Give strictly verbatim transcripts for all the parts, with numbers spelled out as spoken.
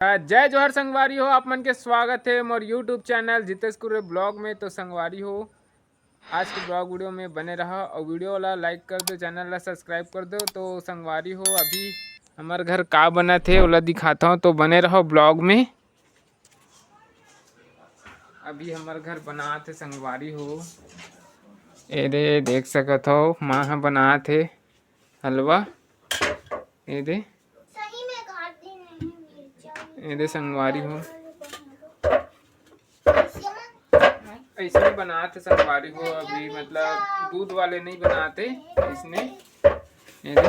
अ, जय जोहार संगवारी हो, आप मन के स्वागत हे मोर YouTube चैनल जितेश कुरे ब्लॉग में। तो संगवारी हो, आज के ब्लॉग वीडियो में बने रहा और वीडियो ला लाइक कर दो, चैनल ला सब्सक्राइब कर दो। तो संगवारी हो, अभी हमर घर का बनत हे, ओला दिखाता हूँ, तो बने रहो ब्लॉग में। अभी हमर घर बनात हे संगवारी हो, ए दे देख सकत हो, माँ ह बनात हे हलवा, ए दे, सही में काट दे नहीं मिर्चा। ए दे संगवारी हो, ऐसे बनात हे संगवारी हो, अभी मतलब दूध वाले नहीं बनाते, इसने, ए दे,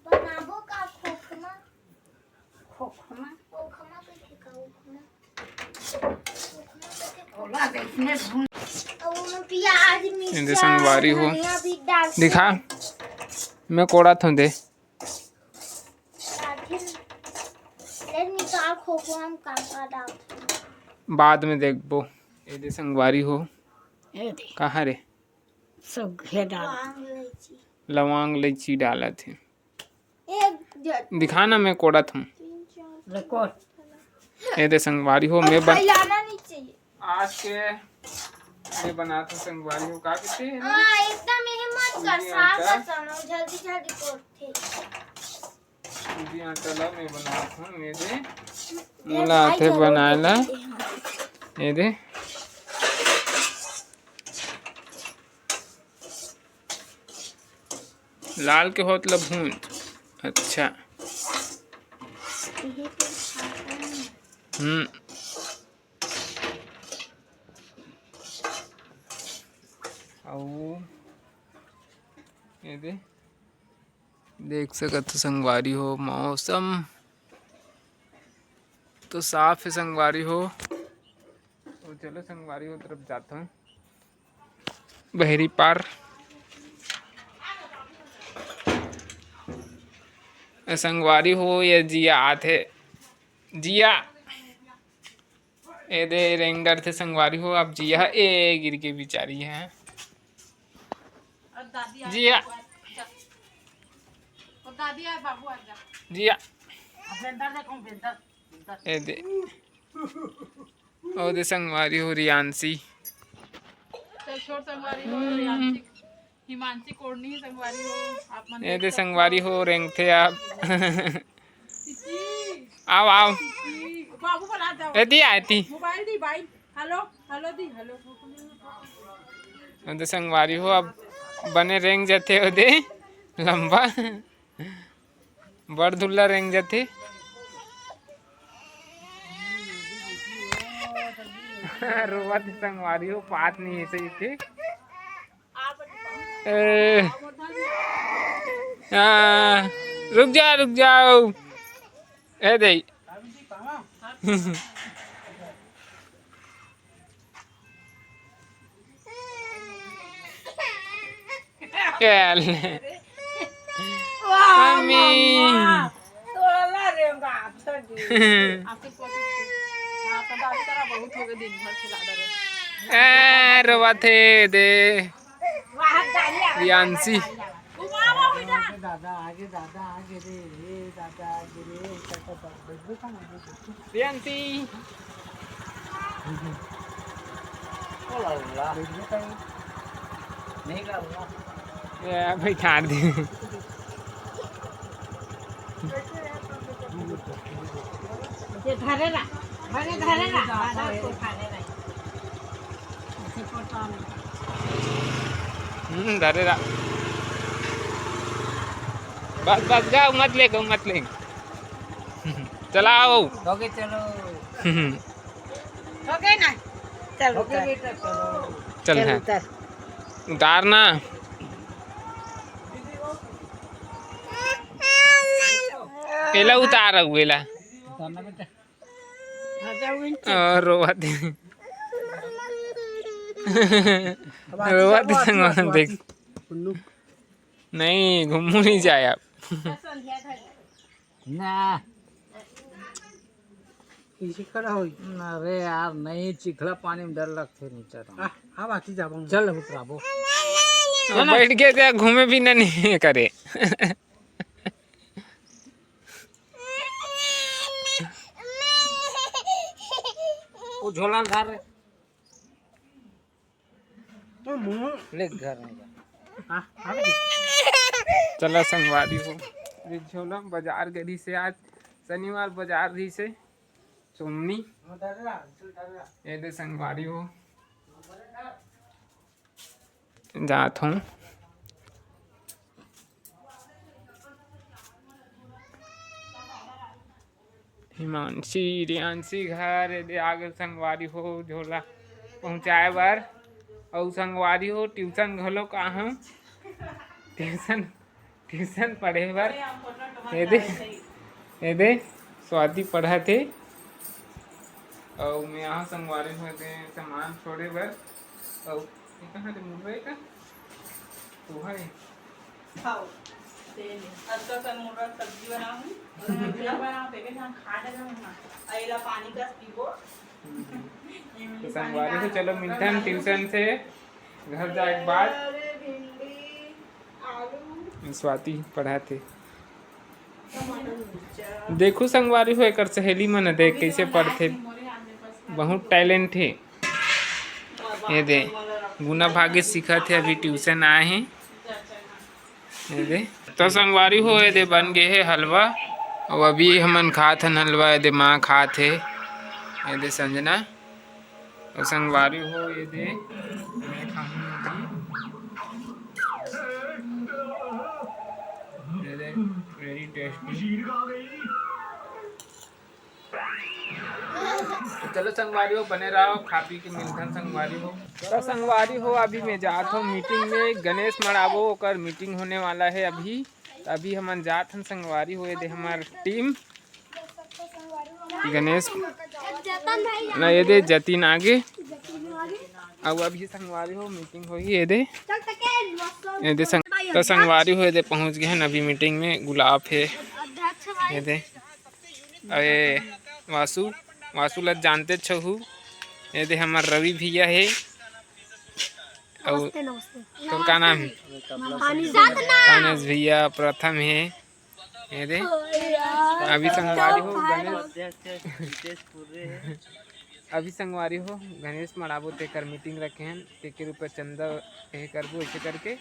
बनाबो का खोखमा? खोखमा? खोखमा कइसे का खोखमा? खोखमा कइसे? ओला देखने भूल। और ओमे प्याज, ए दे मिर्चा, संगवारी हो, धनिया भी डाल के दिखा, मैं कोड़ात हूँ दे। काफिर ले निकाल खोखमा में का का डाल। बाद में देखबो। ए दे संगवारी हो। ए दे। कहाँ रे? सब घे डाल। लौंग, इलायची। लौंग, इलायची डालत हे। एक, दो, दिखा ना, मैं कोड़त हूँ। तीन, चार, ले कोड़। ए दे संगवारी हो, मैं बन- फैलाना नहीं चाहिए। आज के मैं बनात हूँ संगवारी हो, का कहते हैं ना? हाँ, एकदम यही मत कर, सूजी सास आटा। जल्दी जल्दी कोड़ते। सूजी आटा ला मैं बनात हूँ, ए दे। ये मोला भाई आथे जरूर बनाए ला। देखते हैं। ए दे। लाल के होत ल भूंज। अच्छा। हम्म। अउ ये दे, देख सकत हो संगवारी हो, मौसम तो साफ है संगवारी हो। तो चलो संगवारी हो तरफ जाता हूँ। बहरी पार। ए संगवारी हो, ये जिया आथे। जिया। ए दे रेंगत हे संगवारी हो, अब जिया। ए गिर के बिचारी है। जिया। जिया। ए दे। ओ दे संगवारी हो रियांशी। चल छोड़ संगवारी हो, रियांशी, हिमांशी कोड़नी ही संगवारी हो, आप मन ए दे संगवारी हो, रेंगथे आप। चिची, आओ, आओ। चिची, बाबू बना दो। ए दी, आती। मोबाइल दी भाई। हेलो, हेलो दी, हेलो। ओ दे संगवारी हो, अब बने रेंग जथे ओ दे, लंबा। बड़ दुल्ला रेंग जथे। रोवत संगवारी हो, पात नहीं है सही थे। ए, आ, रुक जा, रुक जाओ। ए दे। चल। मम्मी। ए, रोवत हे दे। रियांशी। दादा आगे, दादा आगे रे, रे दादा आगे रे। प्रियंशी। नहीं कर रहा। ये भाई ठाड़ दे। ये धरे ला, धरे, धरे ला, दादा को उठा ले भाई। ऐसे फोटो में। हम्म, धरे ला। बस, बस, जाओ, मत ले, मत ले। चलाओ। ओके, चलो। हो गए ना? चल, हो गया उतार। बेटा, चलो। चल, चल, हाँ। उतार। उतार ना। एला उतार, अब एला। उतारना बेटा। आ जाओ, इन और रोवा दे। अब आती रोवा जाओ, दे, आती जाओ, संगवारी आती देख। जाओ। नहीं, घुम्मू नहीं जाए आप। ना। इसी खड़ा होई। अरे यार, नहीं, चिखला पानी में डर लगथे नीचे तो। आ, अब आती जाबो। चल, उतराबो। बैठ के त्या घूमे भी नहीं करे। वो झोला ल धर रे। तो मुंह ले घर में जा। हाँ, हाँ। चला संगवारी हो, ये झोला बाजार गे रहिसे, आज शनिवार बाजार रहिसे, सोमनी। ये दे संगवारी हो, जात हूँ। हिमांशी, रियांशी घर, एदे आगे संगवारी हो झोला पहुँचाए बर। अउ संगवारी हो, ट्यूशन घलो का हूँ, ट्यूशन, ट्यूशन पढ़े बर। एदे, एदे स्वाति पढ़त हे। अउ मैं यहाँ संगवारी हो, एदे सामान छोड़े बर। अउ ये कहाँ ले मुर्रा हे का? तो है। खाओ, तेल। अतका कन मुर्रा सब्जी बनाहूँ। सब्जी बनाओ, पेके खान खा डरे मम्मा। अइला पानी कस पीबो। हम्म। ये मिली तो पानी संगवारी का हो, चलो मिलथन ट्यूशन से घर जाए के बाद। अरे भिंडी, आलू। स्वाति पढ़ाथे। देखो संगवारी हो, एकर सहेली मन देख कैसे पढ़थे, बहुत टैलेंट हे। ये दे, गुना भागे सीखत हे, अभी ट्यूशन आए हे। ये दे, तो संगवारी हो, ये दे बन गए हे हलवा, अउ अभी हमन खात हन हलवा। ये दे माँ खात हे, ये दे संजना। अउ संगवारी हो, ये दे, मैं खाहूँ अभी। ये दे, very tasty। तो चलो संगवारी हो, बने रहो, खा पी के मिलथन संगवारी हो। तो संगवारी हो, अभी मैं जात हूँ मीटिंग में, गणेश मड़ाबो, ओकर मीटिंग होने वाला है अभी। तो अभी हमन जात हन संगवारी हो, ये दे हमार टीम। गणेश, ना ये दे जतिन आगे। अब अभी संगवारी हो मीटिंग होही ये दे। ये दे संग-, तो संगवारी हो ये दे पहुंच गए हैं अभी मीटिंग में। गुलाब है ये दे। अरे वासु, वासु ला जानते छहु। ये दे हमार रवि भैया है। अउ नमस्ते, नमस्ते। तोर का नाम है? तानिश। तानिश भैया प्रथम है। ये दे, अभी संगवारी हो गणेश, अभी संगवारी हो गणेश मड़ाबो तेकर मीटिंग रखे हैं, तेकर ऊपर चंदा ये करबो ऐसे करके।